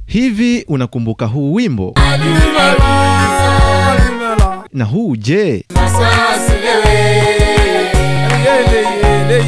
Hivi unakumbuka huu wimbo? Na huu je?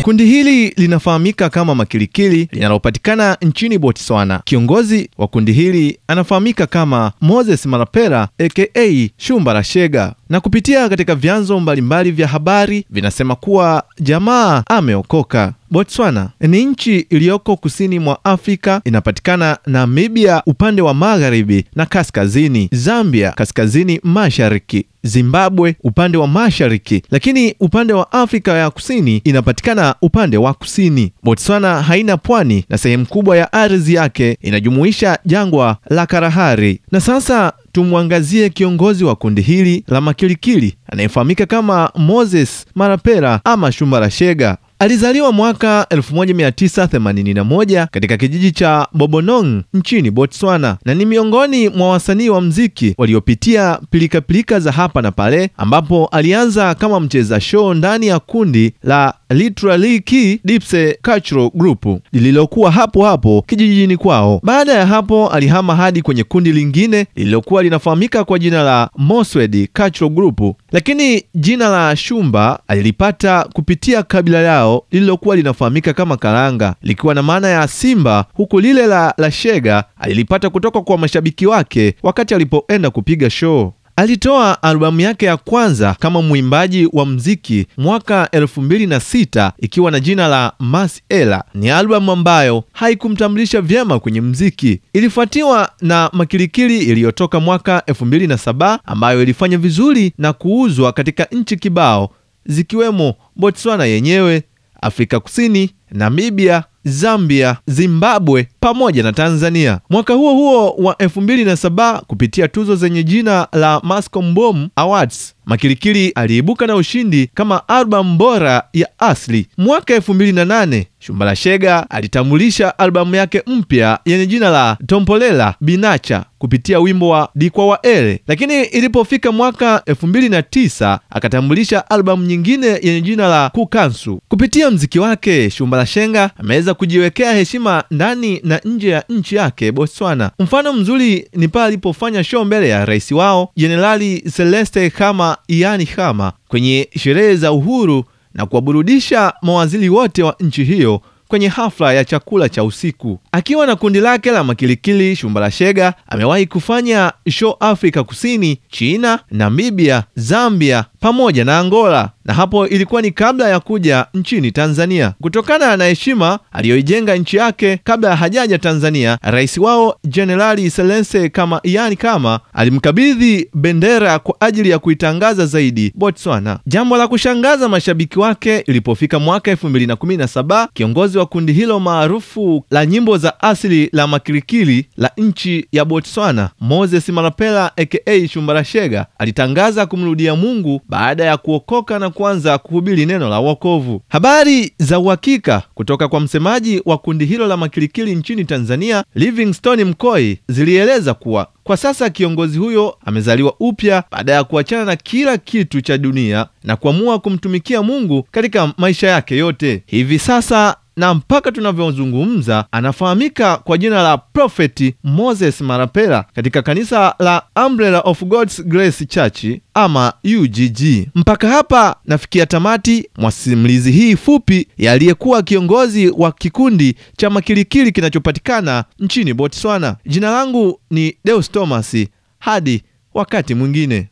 Kundi hili linafahamika kama Makilikili, linalopatikana nchini Botswana. Kiongozi wa kundi hili anafahamika kama Moses Malapela aka Shumba la Shega, na kupitia katika vyanzo mbalimbali vya habari vinasema kuwa jamaa ameokoka. Botswana ni nchi iliyoko kusini mwa Afrika, inapatikana Namibia upande wa magharibi na kaskazini, Zambia kaskazini mashariki, Zimbabwe upande wa mashariki, lakini upande wa Afrika ya Kusini inapatikana upande wa kusini. Botswana haina pwani na sehemu kubwa ya ardhi yake inajumuisha jangwa la Kalahari. Na sasa tumwangazie kiongozi wa kundi hili la Makilikili anayefahamika kama Moses Malapela ama Shumba la Shega. Alizaliwa mwaka 1981 katika kijiji cha Bobonong nchini Botswana, na ni miongoni mwa wasanii wa mziki waliopitia pilika-pilika za hapa na pale, ambapo alianza kama mcheza show ndani ya kundi la Literally Dipse Cultural Group lililokuwa hapo hapo kijijini kwao. Baada ya hapo alihama hadi kwenye kundi lingine lililokuwa linafahamika kwa jina la Moswedi Cultural Group, lakini jina la Shumba alilipata kupitia kabila lao lililokuwa linafahamika kama Karanga, likiwa na maana ya simba, huku lile la Shega alilipata kutoka kwa mashabiki wake wakati alipoenda kupiga show. Alitoa albamu yake ya kwanza kama mwimbaji wa mziki mwaka 2006 ikiwa na jina la Mas Ela. Ni albamu ambayo haikumtambulisha vyema kwenye mziki. Ilifuatiwa na Makilikili iliyotoka mwaka 2007 ambayo ilifanya vizuri na kuuzwa katika nchi kibao zikiwemo Botswana yenyewe, Afrika Kusini, Namibia, Zambia, Zimbabwe pamoja na Tanzania. Mwaka huo huo wa 2007, kupitia tuzo zenye jina la Mascombom Awards, Makilikili aliibuka na ushindi kama album bora ya asili. Mwaka 2008, Shumba la Shega alitambulisha albamu yake mpya yenye jina la Tompolela Binacha kupitia wimbo wa Dikwa wa Ele. Lakini ilipofika mwaka 2009 akatambulisha albamu nyingine yenye jina la Kukansu. Kupitia mziki wake, Shumba la Shega ameweza kujiwekea heshima ndani na nje ya nchi yake Botswana. Mfano mzuri ni pale alipofanya show mbele ya rais wao Jenerali Celeste Khama Iani Khama kwenye sherehe za uhuru na kuwaburudisha mawaziri wote wa nchi hiyo kwenye hafla ya chakula cha usiku. Akiwa na kundi lake la Makilikili, Shumba la Shega amewahi kufanya show Afrika Kusini, China, Namibia, Zambia pamoja na Angola, na hapo ilikuwa ni kabla ya kuja nchini Tanzania. Kutokana na heshima aliyoijenga nchi yake kabla hajaja Tanzania, rais wao Jenerali Celeste Khama Iani Khama alimkabidhi bendera kwa ajili ya kuitangaza zaidi Botswana. Jambo la kushangaza mashabiki wake, ilipofika mwaka 2017, kiongozi wa kundi hilo maarufu la nyimbo za asili la Makilikili la nchi ya Botswana, Moses Malapela aka Shumba la Shega, alitangaza kumrudia Mungu baada ya kuokoka na kuanza kuhubiri neno la wokovu. Habari za uhakika kutoka kwa msemaji wa kundi hilo la Makilikili nchini Tanzania, Livingstone Mkoi, zilieleza kuwa kwa sasa kiongozi huyo amezaliwa upya baada ya kuachana na kila kitu cha dunia na kuamua kumtumikia Mungu katika maisha yake yote. Hivi sasa na mpaka tunavyozungumza anafahamika kwa jina la Prophet Moses Malapela katika kanisa la Umbrella of God's Grace Church ama UGG. Mpaka hapa nafikia tamati mwa simulizi hii fupi ya aliyekuwa kiongozi wa kikundi cha Makilikili kinachopatikana nchini Botswana. Jina langu ni Deus Thomas. Hadi wakati mwingine.